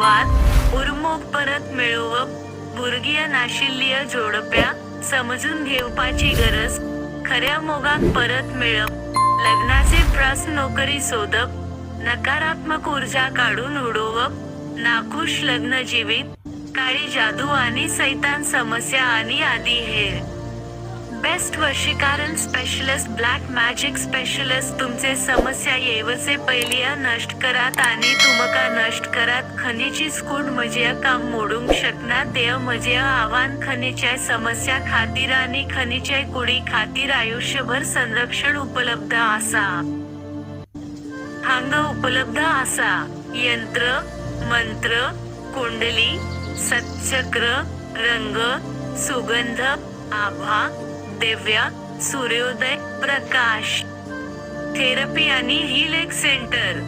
वाद, उर्मोग परत मेळोवप, भुरगीं नाशिल्लीं जोडप्यां समजून घेवपाची गरज, खऱ्या मोगाक परत मेळप, लग्नाचे प्रस्न, नोकरी सोदप, नकारात्मक ऊर्जा काढून उडोवप, नाखुश लग्न जीवित, काळी जादू आणि सैतान समस्या आणि आदी हेर. बेस्ट वशीकरण स्पेशलिस्ट, ब्लॅक मॅजिक स्पेशलिस्ट तुमचे समस्या येवचे पयलीं नष्ट करात आणि तुमका नष्ट करात. खनिची स्कूड म्हजें काम मोडूंक शकना तें म्हजें आव्हान. खनिच्याय समस्या खातीर आणि खनिच्याय कुडी खातीर आयुष्यभर संरक्षण उपलब्ध आसा. हांगा उपलब्ध आसा: यंत्र, मंत्र, कुंडली, सतचक्र, रंग, सुगंध, आभा, दिव्या, सूर्योदय, प्रकाश थेरपी आणि हीलिंग सेंटर.